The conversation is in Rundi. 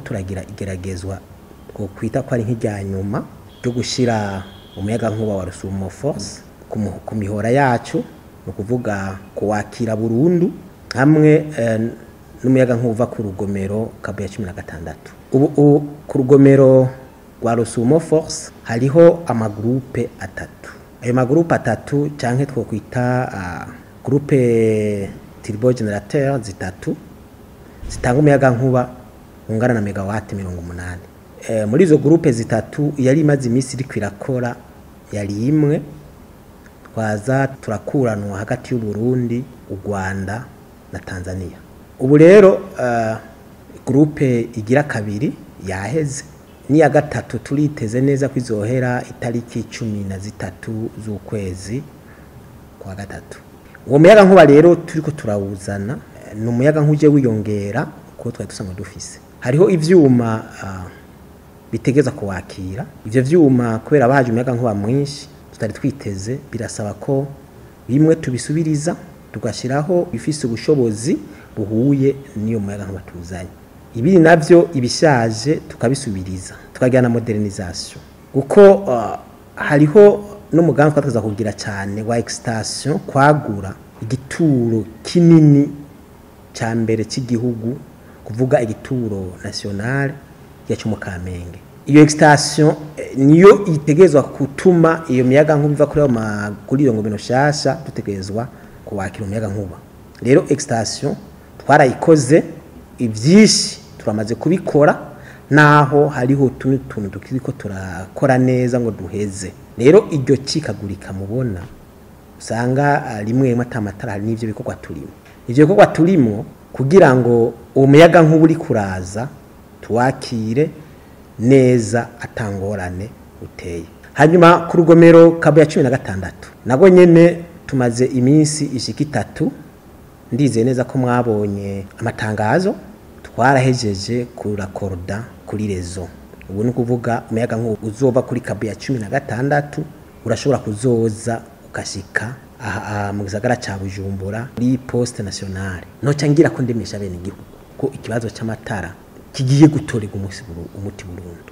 turagira igeragezwa twokwita ko ari nk'irya nyuma ryo gushyira umuyagankuba wa Rusumo Force ku mihora yacu, ni ukuvuga kuwakira burundu hamwe n'umuyagankuba uva ku rugomero Kabuye 16. Ubu ku rugomero rwa Rusumo Force hariho amagroupe atatu. Ayo magroupe atatu canke twokwita groupe turbo generateur zitatu zitanga umuyagankuba ungana na megawati 80. Muri izo groupe zitatu yari imaze iminsi iriko irakora yari imwe, twaza turakuranwa hagati y'u Burundi, u Rwanda na Tanzania. Ubu rero groupe igira kabiri yaheze, n'iya gatatu turiteze neza ko izohera itariki 13 z'ukwezi kwa gatatu. Uwo muyagankuba rero turiko turawuzana ni umuyagankuba uje wiyongera kuko twari dusanzwe dufise. Hariho ivyuma bitegeza kuwakira. Ivyo vyuma kubera baje umuyagankuba mwinshi tutari twiteze, birasaba ko bimwe tubisubiriza tugashiraho bifise ubushobozi buhuye n'iyo muyagankuba tuzanye. Ibiri navyo ibishaje tukabisubiriza tukagira na modernisation, kuko hariho n'umugambi twateza kugira cyane wa extension, kwagura igituro kinini ca mbere cy'igihugu, kuvuga igituro national ya cyo mu Kamenge. Iyo extension niyo itegezwa kutuma iyo miyaga nkuba iva kuri ayo maguriro ngo bino shasha dutegezwa kuwakira umuyaga nkuba. Rero extension twarayikoze, ivyinshi turamaze kubikora, naho hariho utundi tuntu tukiriko turakora neza ngo duheze. Rero iryo cikagurika mubona usanga rimwe rimwe atamatara, hari n'ivyo bikorwa turimo. Ivyo bikorwa turimo kugira ngo uwo muyaga nkuba uri kuraza tuwakire neza atangorane uteye. Hanyuma ku rugomero Kabuye 16 nabwo nyene tumaze iminsi ishika 3, ndizeye neza ko mwabonye amatangazo, twarahejeje kurakorda kuri rezo. Ubu ni ukuvuga umuyaga nkuba uzova kuri Kabuye 16 urashobora kuzoza ukashika aha mu gisagara ca Bujumbura kuri poste nationale. Noca ngira ko ndemesha bene igihugu ko ikibazo c'amatara kigiye gutorerwa umuti burundu.